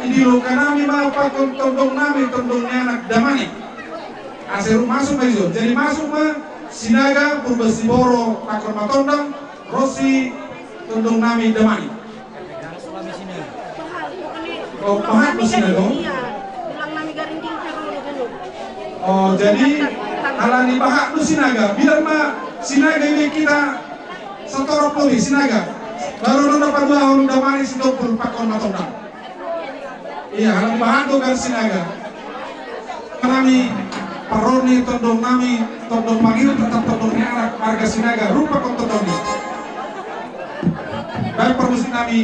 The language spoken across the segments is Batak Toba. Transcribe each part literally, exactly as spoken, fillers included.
Di loka nami ma pakon tondong nami, tondong ni anak Damani. Asa rap masuk ma ijon. Jadi masuk ma Sinaga, Purba Siboro, pakon Matondang, ro si tondong nami Damani. Oh, pahat do Sinaga. Oh, jadi alani pahat do Sinaga. Biar ma Sinaga ini kita satorop do i Sinaga. Baru nona paduahon Damani, Sitompul pakon Matondang. Ia, alani pahat do kan Sinaga. Nami, parro ni tondong nami, tondong pangido tetap tondong ni anak marga Sinaga, rap pakon tondong ni. Baru parmusik nami,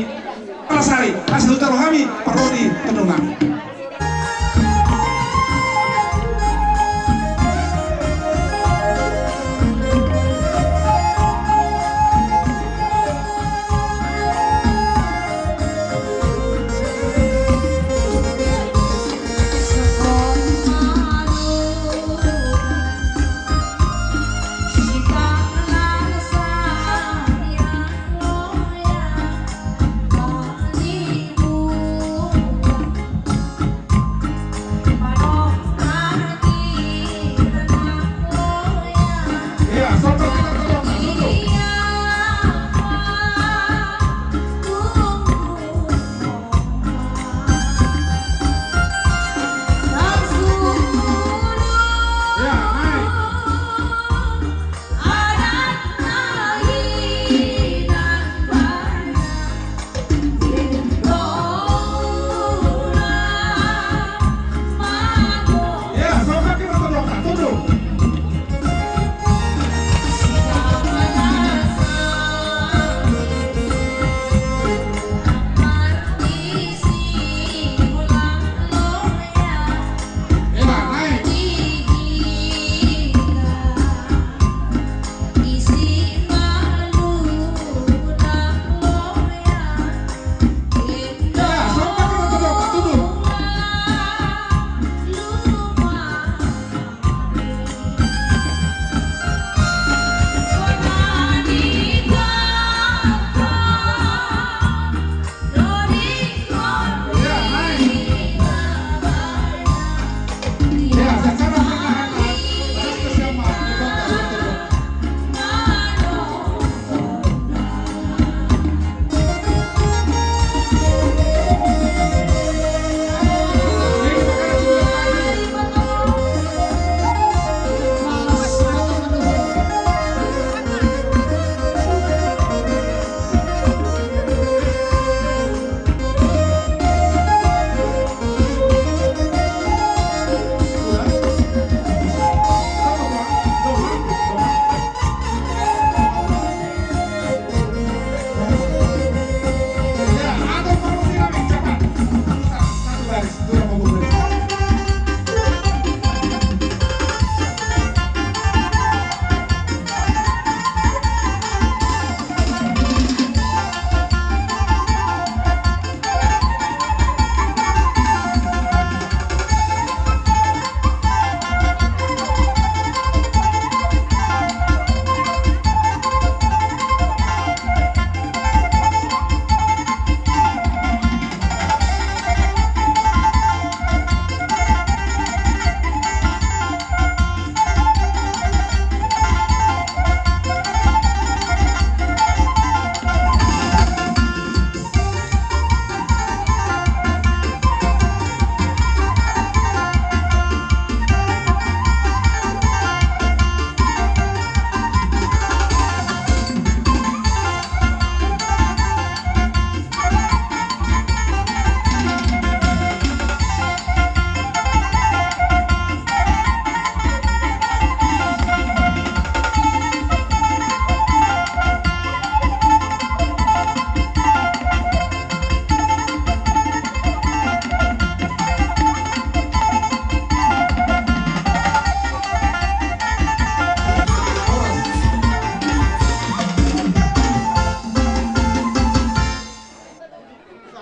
Palasari, asa huta roha nami, parro ni tondong nami.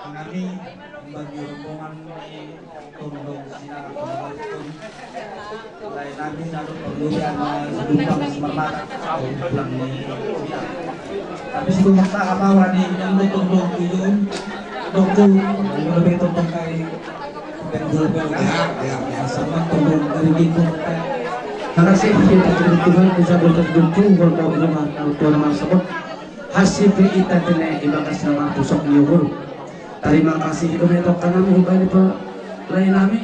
Nami, bagi rombongan ni tondong Sinaga, lae nami nadu perlu dia na sedumpang semermata, au pulang ni. Tapi sedumpang tak apa, wani, yang tondong tujuh. Tonggo, lebih tonggo kai. Tonggo, tonggo. Ya, ya, ya. Sama tonggo dari minggu. Karena sih, kita Tuhan bisa berterus kalau di rumah, kalau Tuhan mau sebut. Hasipi ita tene ibagas nama pusok ni uhur. Tarima kasih, ido me tongka nami hubani pe, rai nami.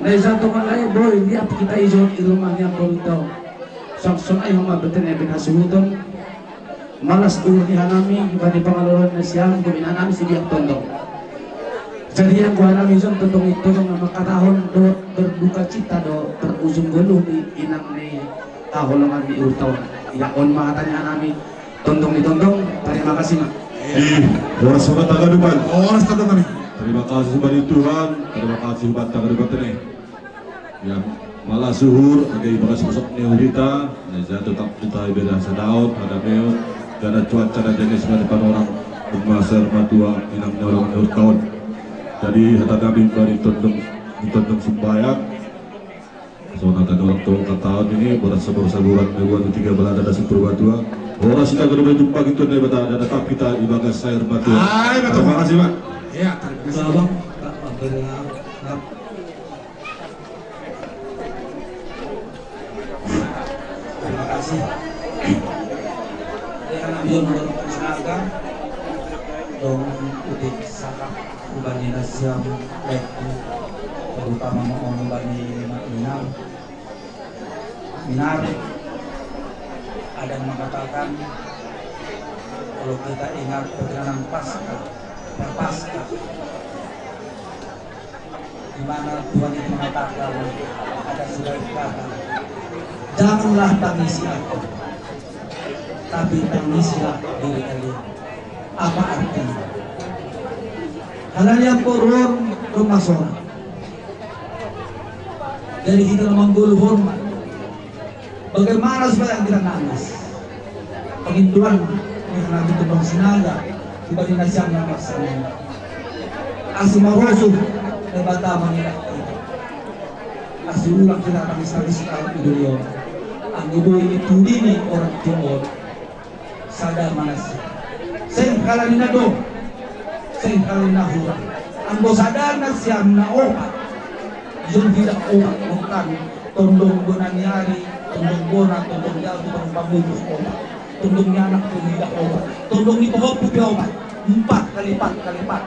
Na i satongon rai boi, liap kita ijon i rumah ni ambo ito. Song song ai homa betene bina suhuton. Malas uhur ni hanami, bani pangaloloan na sian, bini hanami si biak tondong. Jadi anggo hanami ison tondong i tondong na mangkatahon dohot berduka cita do terusung goluh di inang ni haholongan ni uhurta on. Ia on ma hata ni hanami tondong ni tondong, tarima kasih ma. Ih, horas ma tanggadupan. Horas tanggadupan. Tarima kasih hubani Tuhan, tarima kasih hubani tanggadupan tene. Ia, malas uhur, age ibagas pusok ni uhur ita, na i jala tetap ita ibere hasadaon, hadameon, jala cuaca na jenis ma di panorang, umasa matua, inang ni haholongan ni uhurta on. Jadi, hata nami bani tondong, di tondong sumbayang. Songon hata ni orang tua angka taon ini, boras saboru saburan, dua, tiga, balada, dasar purba tua. Horas ita gabe tumpang itu, Debata, dan tetap kita ibagas sair matua. Ai, betul. Terima kasih, Pak. Iya, terima kasih. Abang, Pak, Pak, Pak. Terima kasih. Ya, kan, ambil nomor tersangka. Dong, udik, sakap. Hubani nasiam, baik, terutama mau hubani Mak Minar. Minar, ada yang mengatakan, kalau kita ingat perjalanan Paskah, Prapaskah, di mana Tuhan itu mengatakan, ada sebuah kata, "Janganlah tangisi aku." Tapi tangisilah diri kalian. Apa artinya? Halani angka on rumah sona. Jadi kita na manggoluhon. Bagaimana supaya kita nangis? Pangindoan ni hami tondong Sinaga, hubani nasiam na marsanina. Asi marosuh, Debata mangidah kita. Asi ulang kita tangis-tangis di dunia on. Anggo boi ditudingi orang tua on. Sada ma nasiam. Seng halani na dong. Seng halani na hurang. Anggo sada nasiam na opat. Ijon hita opat. Bukan tondong bona ni ari, tondong bona, tondong jabu, tondong pamungkus opat. Tondong ni anak, tondong hita opat. Tondong ni pahompu pe opat. Empat kali empat kali empat.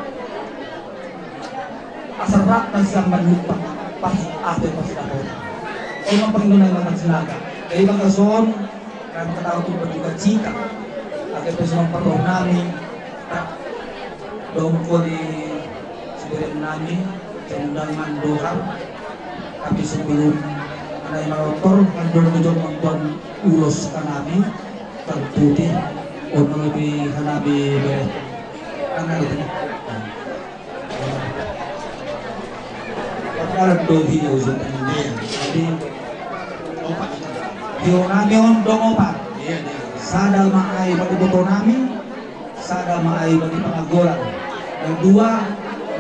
Asa rap nasiam manumpak. Pas ate pas dapot. Oma panggilan anak Sinaga. Jadi bagason. Kami ketahui tu berduka cita. Ate pe songon parroha nami. Dong koli sibereng nami. Cendangan dohar. Tapi sebelum nai marotor, kan dong jong nonton ulos kanami. Kan putih. Ono lebih kanami be. Kan ada. Pangkalan do hio. Jadi, hio nami on dong opat. Sada ma ai bani boto nami, sada ma ai bani panganggolan. Dan dua,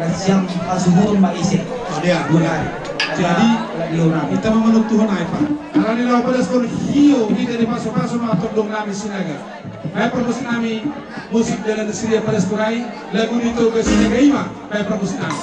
nasiam hasuhuton ma ise. Dua hari. Jadi, hio nami. Hita ma manontuhon ai, Pak. Alani laho padaskon hio, hita dipasu-pasu ma tondong nami Sinaga. Baen parmusik nami, musik dalan Sinaga padaskon ai, lagu ni Toga Sinaga i ma, baen parmusik nami.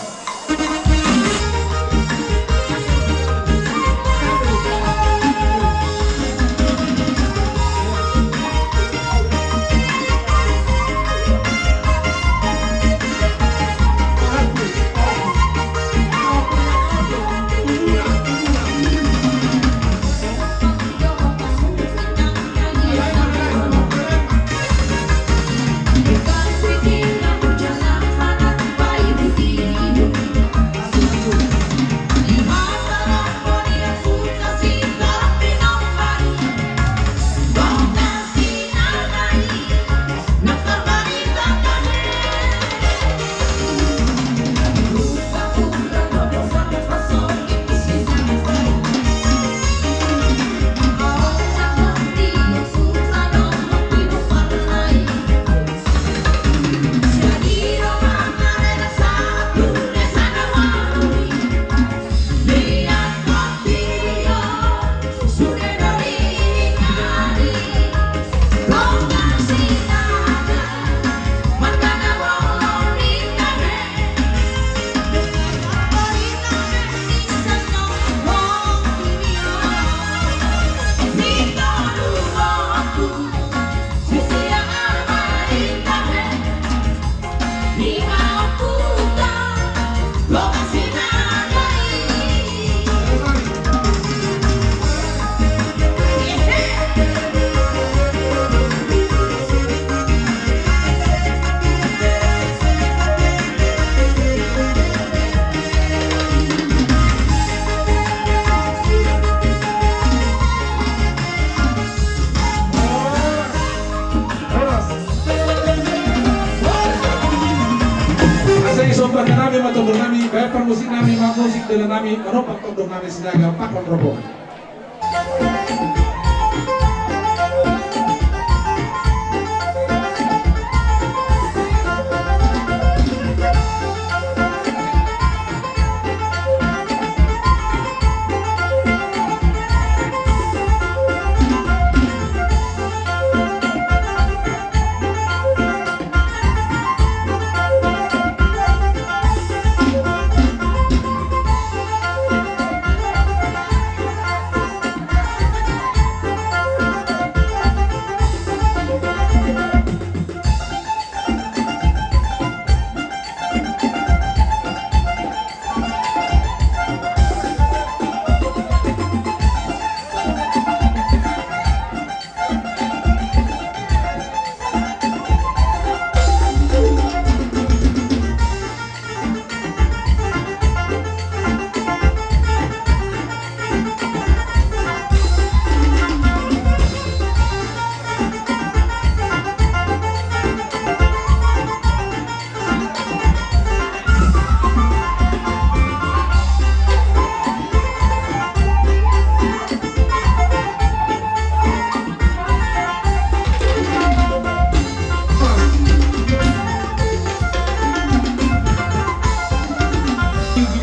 Nami, baen parmusik nami ma musik dalan nami, manompak tondong nami Sinaga pakon rombongan.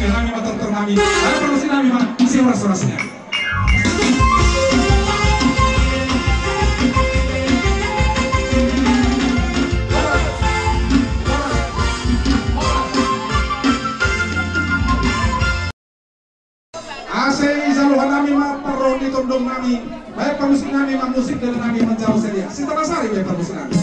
Nami ma, tortor nami, ayo parmusik nami ma, isi horas-horasna. Asa i jalo hami ma parro ni tondong nami, baen parmusik nami ma musik dalan nami manjalo sadia. Sitana sari baen parmusik nami.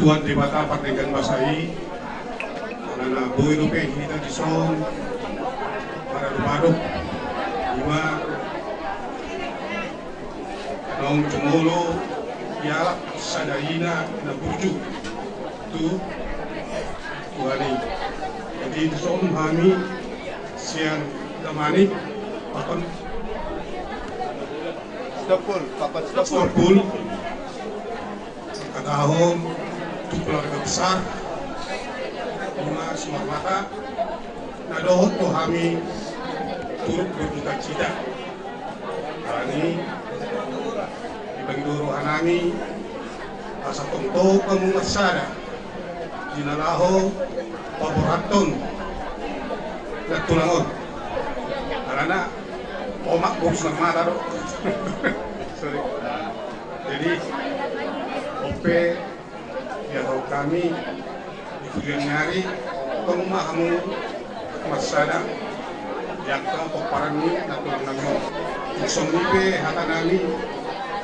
Tuhan Debata pardenggan basa i, alana boi dope hita dison maradopadop, ima naung jumolo dialap sada ina na burju tu Tuhan i. Jadi dison hami sian Damanik, pakon Sitompul, pakon Sitompul. Sitompul. Mangkatahon tu keluarga besar Bunga Simarmata, na dohot do hami turut berduka cita. Alani i, dipangido roha nami asa tongtong hamu marsada di na laho paborhathon na tulang on. Alana omak boru Simarmata do. Sorry. Jadi, on pe dihatahon hami di huria ni ari, tong ma hamu marsada di angka pomparan ni na tulang nami on. Songon i pe hata nami,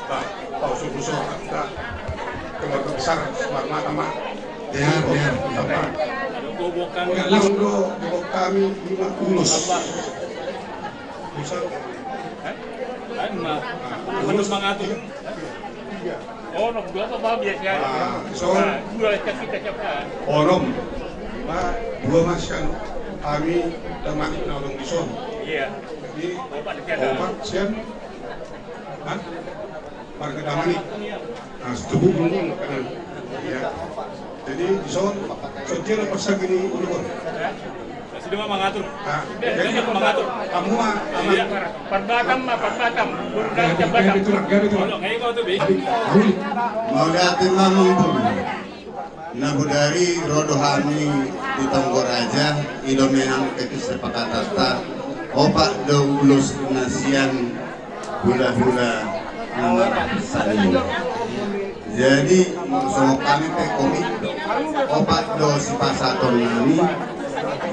bah, pausurusur angka keluarga besar Simarmata ma. Benar, benar. Langsung do dibahen hami ima ulos. Ulos. Hah? Lain ma. Ulos mangatur. Onom, dua apa, Bang, biasanya? Ah, so. Nah, dua, kita siapa? Onom. Ima, dua ma sian hami Damanik na adong dison. Iya. Jadi, opat sian. Opat sian. Hah? Marga Damanik. Nah, setubu dulu kanan. Iya. Jadi, dison, so dia na parsagi ni ulu on. Sudah ma mangatur. Ah, jadi, mangatur. Hamu ma, hamu ma. Iya, par-, par Batam ma, par Batam. Gabe, gabe tulang, gabe tulang. Mauliate ma, Amang Boru. Na bodari ro do hami di Tonggo Raja, i do memang kesepakatanta, opat do ulos na sian hulahula na marhaha sahali. Jadi, songon hami pe komit do. Opat do sipasahaton nami,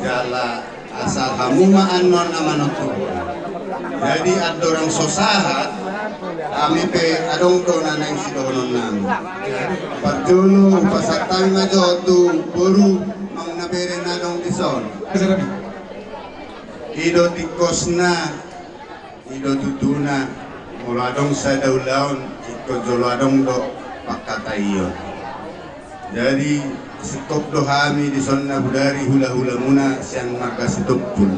jala asal hamu ma annon na manontuhon. Jadi, andorang so sahat, hami pe adong do na naeng sidohonon nami. Parjolo, hupasahat hami ma jo tu boru, amang na bere na adong dison. I do tingkosna, i do tutuna, molo adong sada ulaon, ingkon jolo adong do pangkataion. Jadi, singkop do hami dison na bodari hulahulamuna sian marga Sitompul.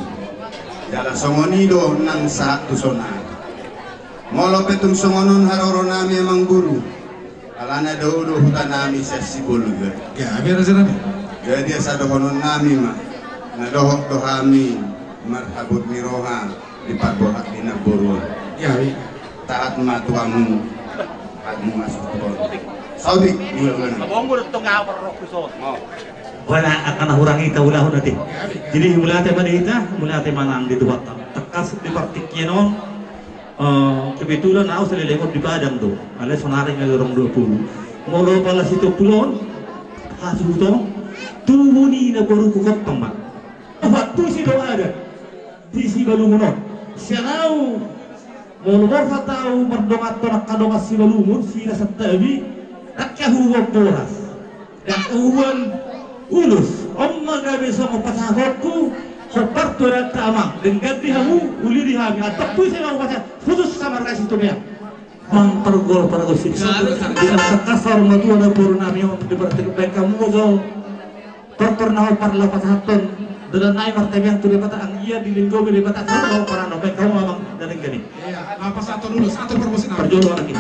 Jala songon i do nang sahat tu son. Molo pe tung songon on haroro nami, Amang Boru, alana dao do huta nami sian Sibolga. Gabe, raja nami. Jadi asa dohonon nami ma, na dohot do hami marhabot ni roha di parborat ni namboru on. Gabe. Taat ma tu hamu, hamu ma suhut on. Saotik, di ulaon. Bona angka na hurang hita ulahon ate. Jadi mauliate ma di hita, mauliate ma nang di Tuhanta. Tangkas di partingkian on, eh, kebetulan au saleleng on di Padang do. Alai sonari nga lorong dua pulu. Molo pala Sitompul on, hasuhuton, tubu ni na boru ku Kontong ma. Opat tusi do adat di Sibalungun on. Sian au, molo borhat au mardonganhon angka dongan Sibalungun, si Rasantabi, ndang huboan boras, ndang huboan ulos. On ma gabe songon pasahatonku, hombar tu adat, amang, denggan di hamu, uli di hami, antong tusi ma hupasahat, khusus samarga Situmeang. Amang pargol pargosip. Di angka kasar matua na boru nami on, di partingkian baen hamu jo. Tortor na hombar laho pasahathon dalan nami martangiang tu Debata, anggiat dilenggomi Debata tortor na hombar, baen hamu, amang, na denggan i. Iya, laho pasahathon ulos, atur parmusik nami. Parjolo, amang, i.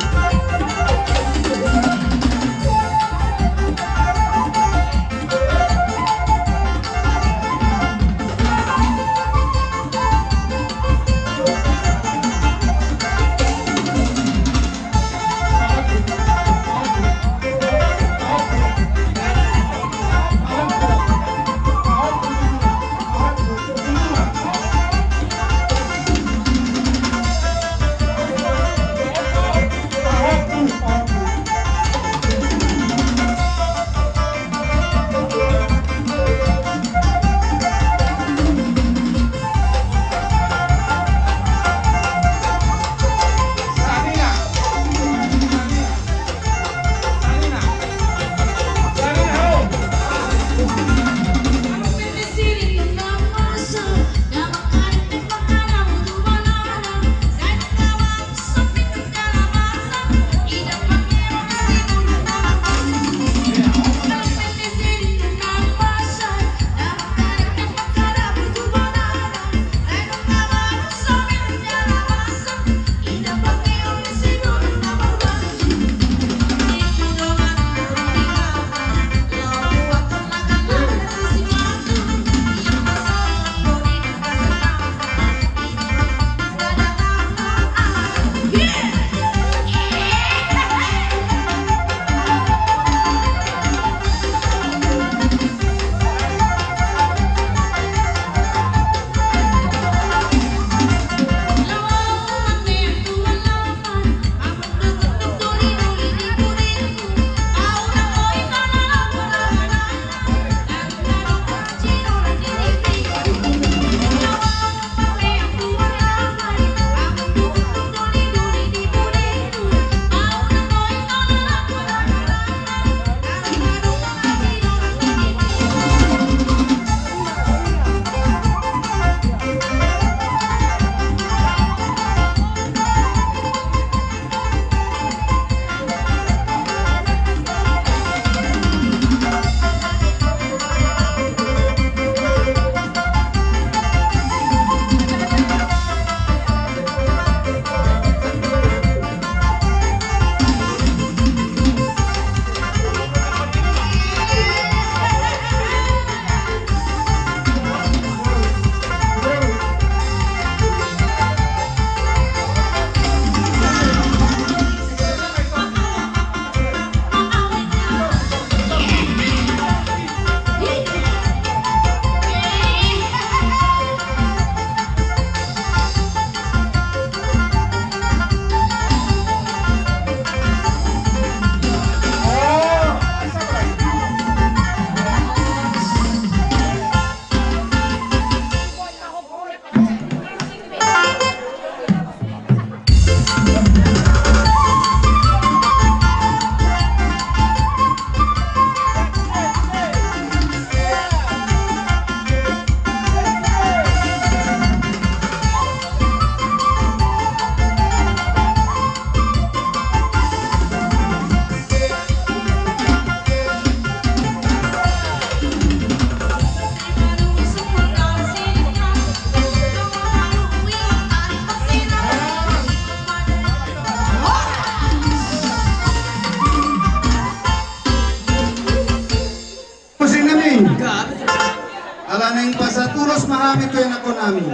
Hami tu ianakhonnami.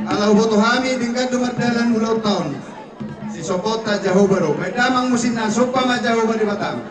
Ala huboto hami denggan do mardalan ulaonta on. Sisopotta Jahowa do. Baen damang musikna, somba ma Jahowa Debatam.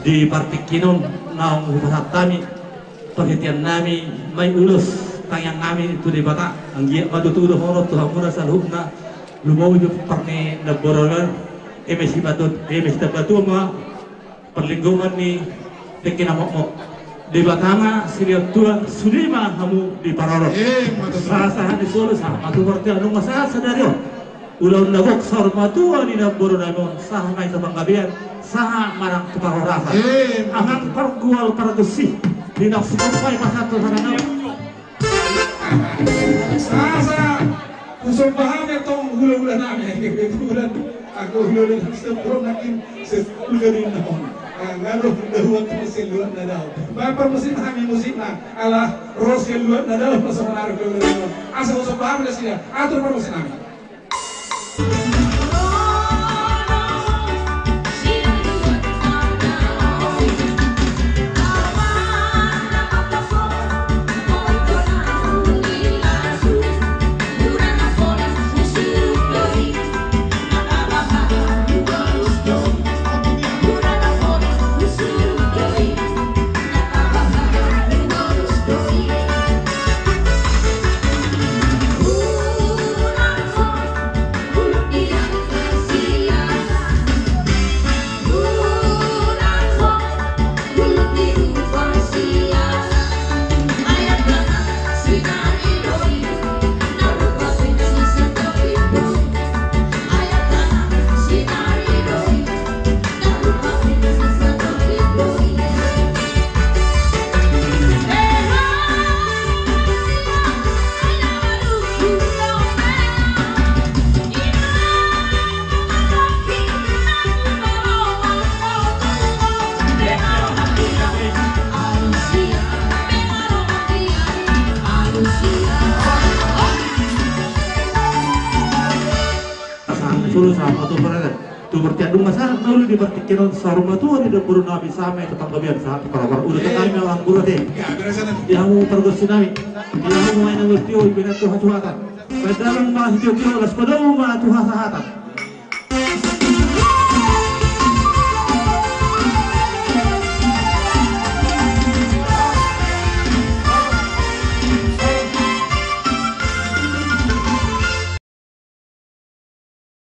Di partingkian on naung hupasahat hami, parhitean nami ma i ulos tangiang nami tu Debata, anggiat ma tutu dohonon tu hamuna saluhutna, lumobi jo parnamboran, eme sipatu, eme sitambatua ma parlinggoman ni tingki na mokmok. Debata ma silehon Tuhan, sude ma hamu diparorot. Sahat-sahat ni solu, sahat ma tu partingkian on, sahat sadari on. Ulaon na gok saur matua ni namboru nami on, sahat ma i tu panggabean, sahat ma nang tu parhorasan. Amang pargual pargonsi, di na sumurpai pasahat tu hami. Asa husomba hami tong hulahula nami, kebetulan anggo hulahula nami sempro nangkin sepuluh dari enam. Nga ro hulahula tu sian luat na dao. Baen parmusik hami musikna, ala ro sian luat na dao, masa menarik hulahula nami. Asa husomba hami nasida, atur parmusik nami. Sahat ma solu, sahat ma tu parhorasan. Tu partingkian dung ma sahat na uli di partingkian on, saur matua ni namboru nami, sahat ma i tu panggabean, sahat tu parhorasan. Udah tenang ya, Bang Guru, deh. Ya, beres sana. Di hamu pargonsi nami, di hamu ma i na murtio, i bina tu hasuhatan. Baen damang ma sitio-tio, las padomu ma tu hasahatan.